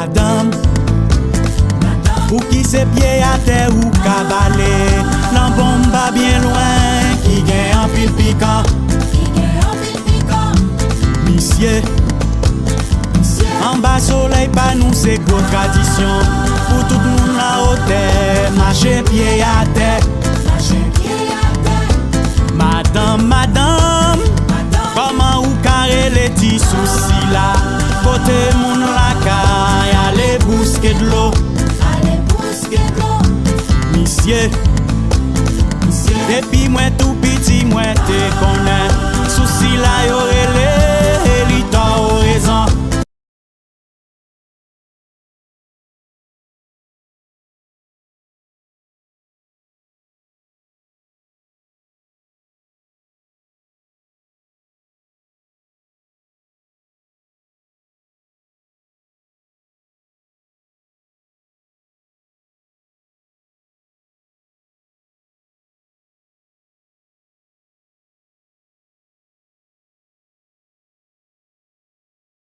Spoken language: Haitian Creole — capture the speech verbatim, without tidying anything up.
Madanm, pou ki se pye atè ou ka bale, nan bonm pa byen lwen ki gen anpil pikan. Misye, anba solèy pa nou se gwo tradisyon. Pou tout moun la otè, mache pye atè. Madanm, madanm, kòman ou ka rele ti sousi la? Kote moun lakay ale bouske dlo. Misye,